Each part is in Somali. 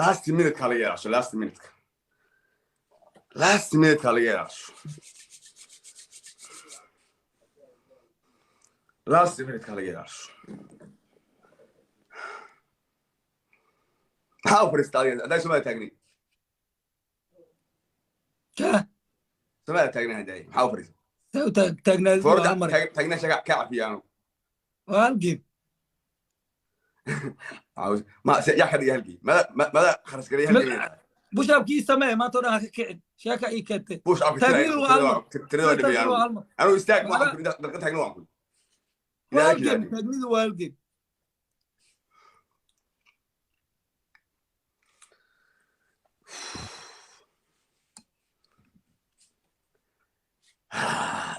Last minute ka laga ilaasho, last minute ka, last minute ka laga ilaasho, last minute ka laga ilaasho. Maxaa u fadhiistaa adiga haddaa Somalia taagnay? Ka Somalia taagnay haddaay, maxaa u fadhiista? Saa u taagnaadid waa Foorda hal mar. Taagnaa shaga ka cafiya anu. Waa hal game. Ma yaa ka dhigay halgii mada kharash garay halgii? Push-upkii samee, maanta o dhan ha ka kicin, sheeka ii keentay. Push up. Taagnidu waa hal mar. Tirada waa dhibay. Taagnidu waa anu hal mar. Anu istaag ma waxaan ku daqiiqad taagna waan ku Waa hal game, taagnidu waa hal game.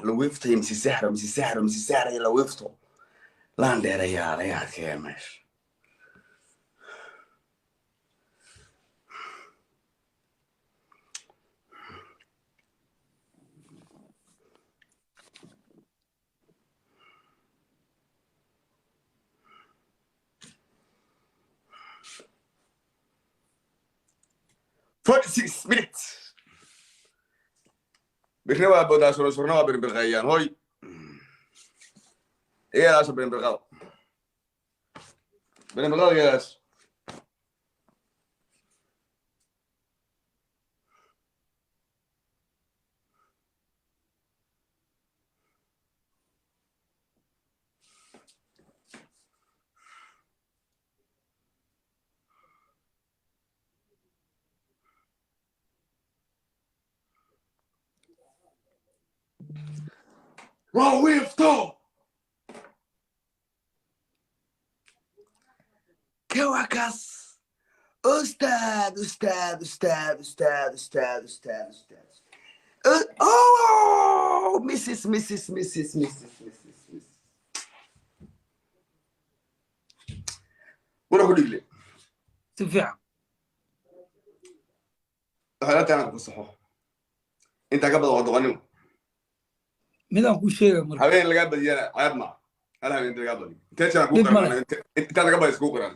Lawiiftay misi sahro, misi sahro, misi sahro iyo lawiifto laan dheerayaa laga adkeeya meesha. 46 minutes. Birna waa boodaa, suro surna waa birbirqeeyaan. Hoy, iga ilaasho birbirqada, birbirqada iga ilaasho. Waa wiifto kawakaas. Ustaad, ustaad, ustaad, ustaad, ustaad, ustaad, ustaad. Oh, Mrs Mrs Mrs Mrs Mrs Mrs wara ku dhigle. Si fiican. Waxay la tahay inaan ku saxo intaa ka badan waa doqonnimo. Midaan kuu sheegaya marka. Habeen lagaa badiyana ceeb ma hal habeen inta lagaa badiyo intee jiraan kuu Dhib ma qiran, intaa laga badiyo iskuu qiran.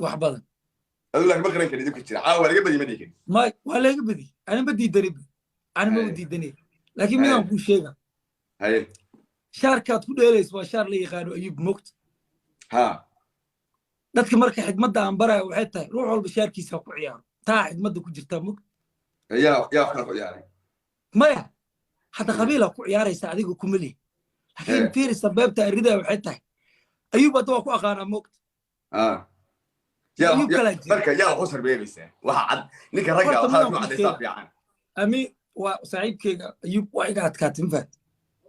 Wax badan. Adigu laakiin ma qiran karin dhibka jira. Caawa waa laga badiyo, ma dhihi karin. May, waa laga badi, ani ma diidani, ani ma Haye. diidani, laakiin midaan kuu sheega. Haye. Shaarkaad ku dheelayso waa shaar la yaqaano, Ayub, mogta. Ha. Dadka marka xikmadda aan baraya waxay tahay ruux walba shaarkiisa ha ku ciyaaro. Taa xikmadda ku jirtaa, mogta. Yaa wax kala ku ciyaaray? Maya, hadda qabiila ku ciyaaraysa adiga kuma lihi, laakiin fiiri, sabeebta arridaa waxay tahay, Ayub, hadda waa ku aqaanaa, mogta. Ha, yaa Ayub kalaa jira. Marka yaa wax u sarbeebaysaa waxa cad ninka ragga Horta waxaa midaan ku kuu caddaysaa sheega. Fiican. Ami waa saaxiibkeyga Ayub, waa iga adkaatay, ma fahat?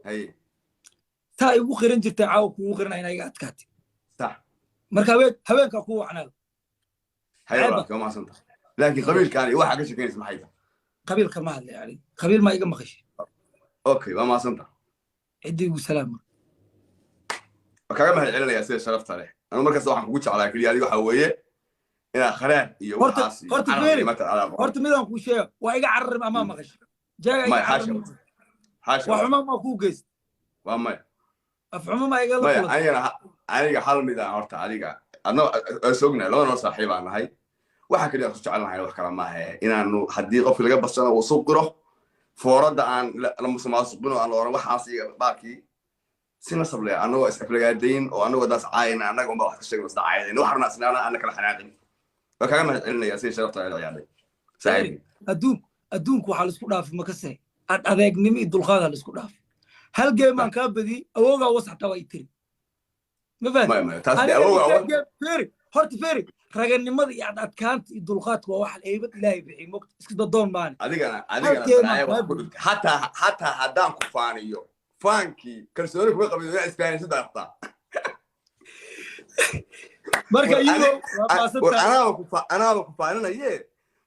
Haye. Taa igu qiran jirtay caawa kugu qiranaa inaa iga adkaatay. Sax. Marka haweenkaa kuu wacnaada. Haye. Ceeba. Walaalkii, waa mahadsantahay, laakiin qabiilkaan iyo waxaa ka sheekeynaysa maxay tahay? Qabiilka ma hadlay, yani qabiil maa iga maqashay? Okay, waa mahadsantahay. Ciddii igu salaam. Waa kaaga mahad celinayaa sida sharafta leh. Anu markasta waxaan kugu jeclaa keliya adiga waxaa weeye inaa kharaar iyo waxaas iyo Horta carab fiiri. iyo matal alaab. Horta midaan kuu sheega, waa iga cararim amaa maqashay jaaga iga Maya, xaasha. cararim? Xaasha. Waa xumo maa kuu geyst? Waa maya. Af xumo maa igala Maya. kulantay? Anigana aniga hal mid aan horta adiga adna is ognahay, laba noo saaxiib aan nahay. Waxa kaliya aan isku jecel nahay wax kale maaha inaanu haddii qofki laga badsano uu soo qiro fooradda, aan la musuqmaasuqin oo aan la oran waxaas iyo baarkii si nasab leh, annagoo is aflagaadayn oo annagoo daas caayina, annaga unbaa wax ka sheegno isda caayadayn, wax rabnaa isnaana ana kala xanaaqin. Waa kaaga mahad celinaya sida sharafta ay la ciyaadhay, saaxiibkii. Adduunku waxaa laisku dhaafay makase ad adeegnimo iyo dulqaadaa laisku dhaafay. Hal game-aan kaa badiyey, awoogaa was xataa waa i tiri, ma fahanti? Maya, maya, taas dee Aniga awooga intaa game feri, horta feri, raganimada iyo ad adkaanta iyo dulqaadka waa wax eybad Ilaahay bixiyey, mogta, iska dadoon maane. Adigana Hal game-aan balaayo kaa wax ku badiyey. dhigtay. Xataa haddaan ku faaniyo, faankii kalsooni kuma qabin inaa isfahanaysid baa qabtaa. Marka War iyadoo waa war maasantahay. Anaaba ku faaninaye,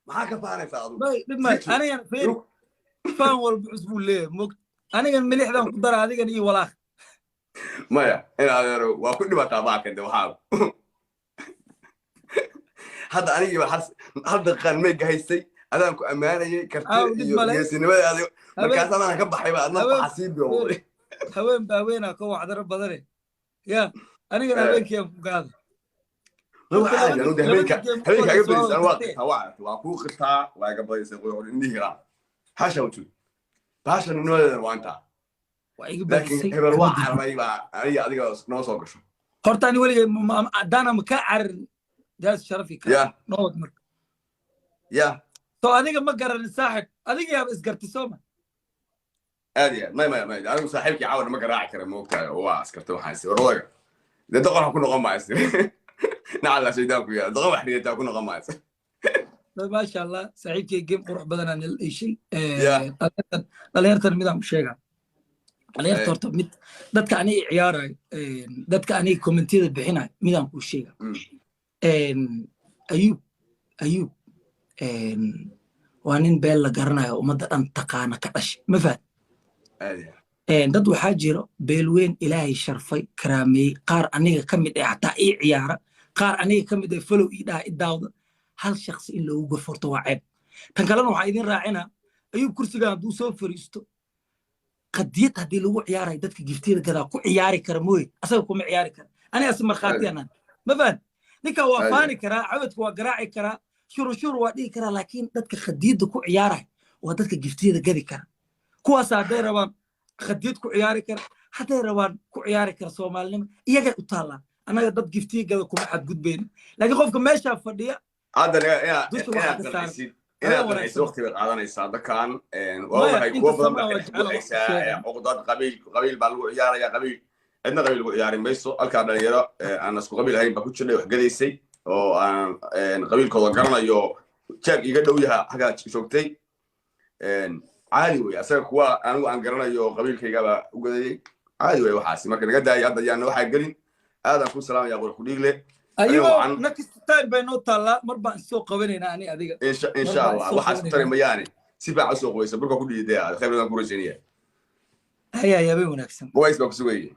maxaa ka faanaysaa adigu? May, dhib may. Sii joog. Anigana feri, faan walba cusbuu leeyahay, mogta, anigan milixdan ku dara, adigan iyo walaaq. Maya, in adeero waa ku dhibataa baakan de. Waxaa hadda anigiiba hal daqiiqaan meega haystay, adaan ku ammaanayay Aaw, kartida dhib iyo male. geesinimada adiga. Habeen Markaas adaan ka baxayba adna habeen waxaa sii bilowday. Haween baa haweenaa ka wacdaro badane ya anigana habeenkii aan ku gaada. Waa caadi, anigu dee habeenka iga badisay, anigu waa qirtaa, waa aragtay, waa kuu qirtaa, waa iga badisay, indhihi karaa hasha wajud bahasha nimadeeda waa intaa. Waa iga laakiin badisay. Hebel waa cararay baa aniga adiga noo soo gasho. Horta ani weligay haddaana ma kaa cararin, daas sharafi ka nood marka. So adiga ma garanin saaxib, adiga yaaba isgartay sooma? Aad iyo aad. May, may, may, anigu saaxiibkii caawana ma garaaci kara, moogtahay, oo waa askartay. Waxaan is odaga dee doqon ha ku noqon maayse, nacala shaydaan ku yaala, doqon wax ridataa ku noqon maayse. Maasha Allah, saaxiibkay, game qurux badanaa nala dheeshay. Dhalinyartan midaan u sheegaa, dhalinyarta horta mid, dadka aniga ciyaarayo, dadka aniga commentiyada bixinayo, midaan kuu sheega. Ayub, Ayub waa nin beel la garanayo, ummadda dhan taqaana ka dhashay, ma fahad? Aad iyo aad. Dad waxaa jiro beel weyn Ilaahay sharfay, karaameeyey, qaar aniga ka mid ah xataa ii ciyaara, qaar aniga ka mid ah follow ii dhaha, i daawda. Hal shakhsi in loogu gafurto waa ceeb. Tan kalena waxaa idin raacina, Ayub kursigan hadduu soo fariisto, qadiyad haddii lagu ciyaarayo, dadka giftiyada gadaa ku ciyaari kara mooye, asaga kuma ciyaari kara. Aniga asi markhaati anaan, ma fahan? Ninka waa faani karaa, cawedka waa garaaci karaa, shurushur waa dhihi karaa, laakiin dadka qadiyadda ku ciyaaraya waa dadka giftiyada gadi kara. Kuwaas hadday rabaan qadiyad ku ciyaari kara, hadday rabaan ku ciyaari kara Soomaalinimo, iyagay u taallaa. Annaga dad giftiya gada kuma xadgudbayno, laakiin qofka meeshaa fadhiya hadda dusha waxaa inaad ka saaran. qancisid, inaad qancisid waqti bay qaadanaysaa. Dadkan waa Maya, waxay inta kuwa badan samaa baa waa jecel wax ku haysaa sheegan. Cuqdad qabiil, qabiil baa lagu ciyaaraya, qabiil cidna qabiil lagu ciyaari mayso. Halkaa dhalinyaro aan isku qabiil ahayn baa ku jiray wax gadaysay oo aan qabiilkooda garanayo, jeeg iga dhow yaha halkaa joogtay. Caadi wey, asaga kuwa anigu aan garanayo qabiilkaygabaa u gadayay, caadi wey waxaasi. Marka naga daayay, hadda yaana waxaa gelin. Aadaan ku salaamaya, qurux ku dhiigle. Ayagoo wacan. Next time bay noo taallaa, mar baan isoo qabanaynaa ani adiga. Insha Mar baan Allah isoo waxaas ku tari qabanaynaa. Mayaane si fiican usoo qubaysa, burka ku dhiiday, khayr badan ku rajaynaya. Haya, yaabay wanaagsan. Qubays baa ku sugayay.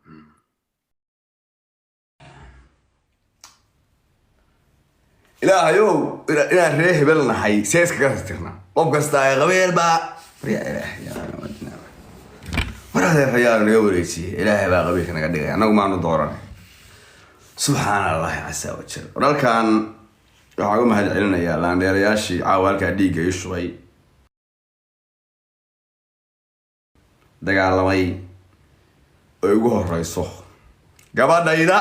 Ilaahayow, inaan ree hebel nahay see iskaga tirtirnaa? Qof kasta ay qabeel baa ya Ilaahay war adeerayaal naga wareejiyey. Ilaahay baa qabiilka naga dhigay, annagu maanu dooranay. Subxaan Allahi casa wajal. Waralkan waxaan uga mahad celinayaa laandheerayaashii caawa halkaa dhiigga ii shubay, dagaalamay, oo igu horeyso gabadhayda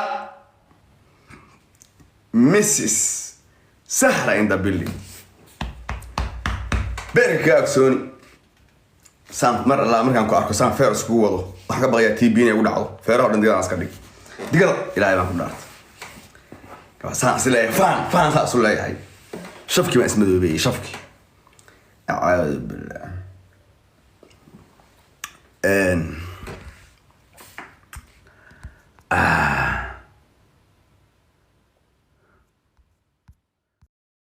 Mrs Sahra Indabili, beerka ka agsooni. Saan mar allaa markaan ku arko, saan feer iskugu wado, waxaan ka baqayaa TB inay igu dhacdo. Feeraha o dhan digadaan iska dhig, digada Ilaahay baan ku dhaartay. Saan is leeyahay, faan faan saa isu leeyahay, shafkii baan ismadoobeeyey, shafkii, acuudu billah.